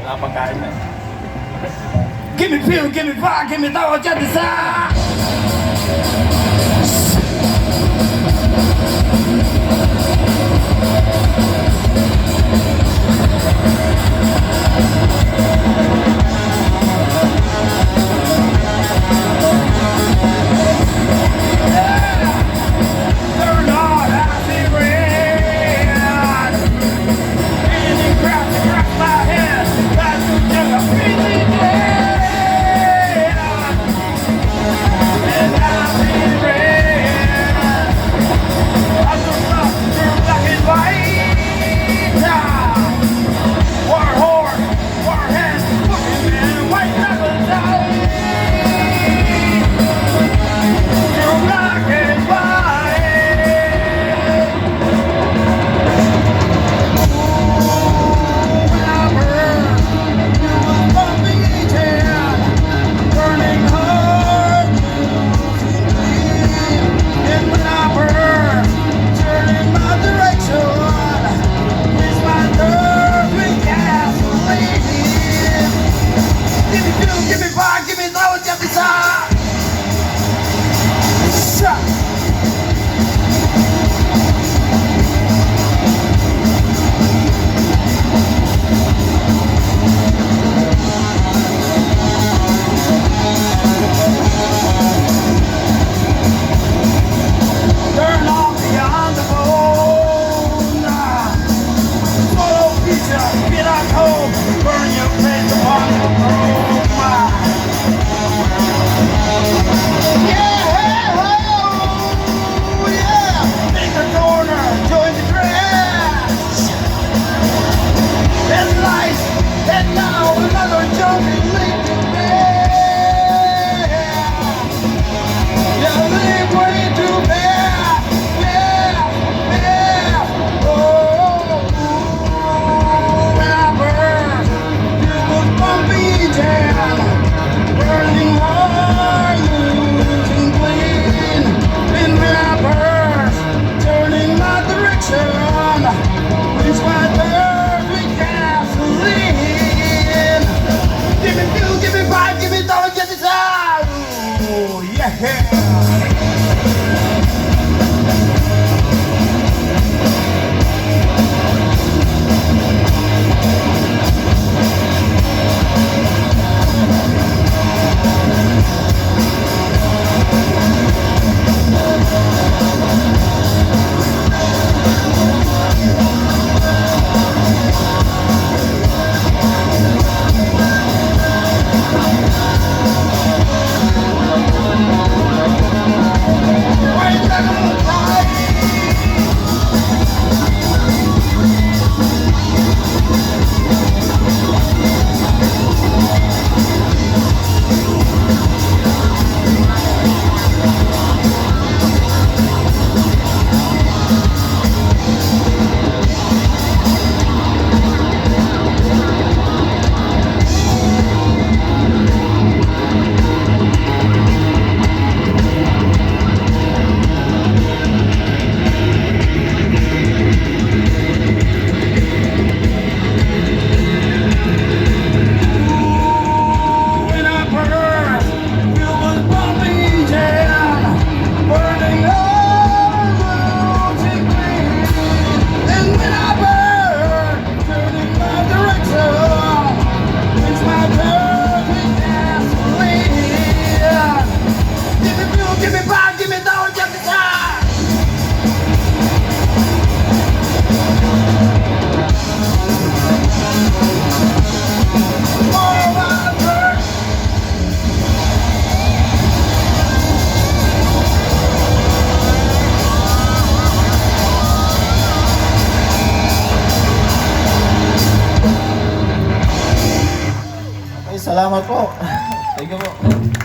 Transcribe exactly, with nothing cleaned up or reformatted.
Pagkain na. Give me fuel, give me fire, give me power, just desire. Give me fuel, give me fire, give me love, give me time. Shot. Turn off the underbone. Solo pizza, get out home, burn your place upon the chroma. Yeah, hey, ho, yeah. Take the corner, join the crash. Headlights, head down, another junkie lead to bed. You live way too bad, bad, bad. Oh, ooh, when I burst, you was bumpy jam. Burning hard, losing clean. And when I burst, turning my direction, it's my third week gasoline. Give me fuel, give me vibe, give me dollar, get it out. Oh, yeah. Turning my direction, it's my perfect gasoline. Give me fuel, give me fire, give me dollar, get the time. Oh, my God. Okay, salamat po. Thank you po.